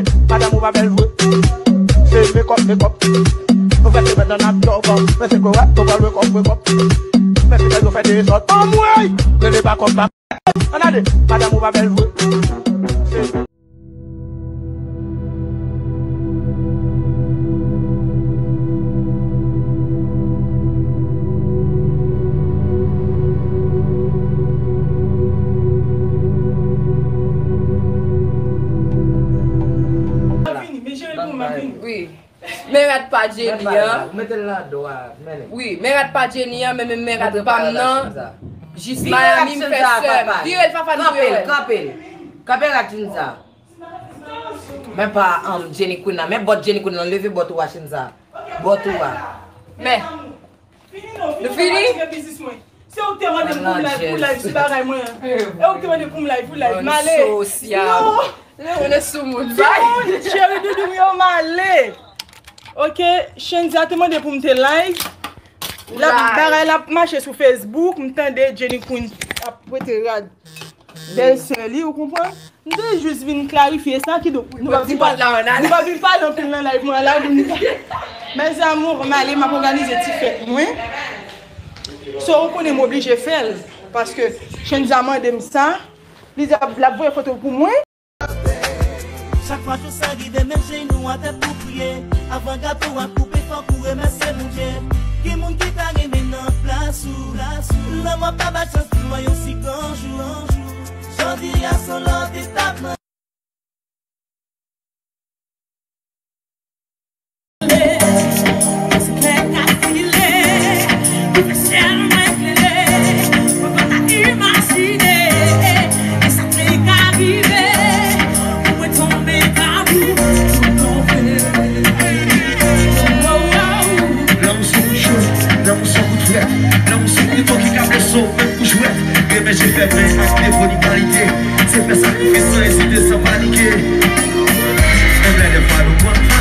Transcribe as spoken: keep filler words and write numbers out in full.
Madanm ou pa bèl vre. Se mekòp, mekòp. Nou fè se mèt nan ap dòk. Men se korèk, nou pral wake up, wake up. Men se yo fè dezòd. Anmwey! Rele pa kòb la. Ann ale. Madanm ou pa bèl vre. Se Wi. Men rad pa Jenny an. Wi, men rad pa Jenny an, men, men men rad pa m nan. Jis Miami m fè sè m. Vire l, Fafane, vire l. Kanpe l, kanpe l. Kanpe rad Chinza. Men pa, um, Jenny Queen nan. Men bòt Jenny Queen nan. Leve bòt ou a, Chinza. Bòt ou a. Men. Nou fini? Se ou ki te mande m pou m live, pou live sou bagay mwen an. E ou ki te mande pou m live, pou live. M ale. Sosyal. Non. Leone sou moun. Timoun, cheri doudou m yo, m ale. Ok, Chenza te mande pou m te live. L ap, bagay la ap mache sou Facebook. M tande Jenny Queen ap prete rad bèlsè li, ou konprann? M te jis vin klarifye sa, kidonk, nou pa vin pale, nou pa vin pale anpil nan live mwen la, vin. Mes amours, m ale, m ap òganize ti fèt mwen. So, ou konnen m oblije fè l, paske Chenza mande m sa, li di ap, l ap voye foto pou mwen. Chak fwa jou sa rive, men jenou atè pou priye. Avan gato a koupe, fòk ou remèsye Bondye. Gen moun ki ta renmen nan plas ou, plas ou. Lanmò pa bay chans pou lwa yon sikan jou. Jodi a se yon lòt etap nan. Lanmou se yon kout cho, lanmou se yon kout frèt. Lanmou se yon kouto ki ka blese w, menm kou jwèt. Renmen je fèmen ak defo ni kalite. Se fè sakrifis san ezite, san panike. Menm lè dèfwa nou pran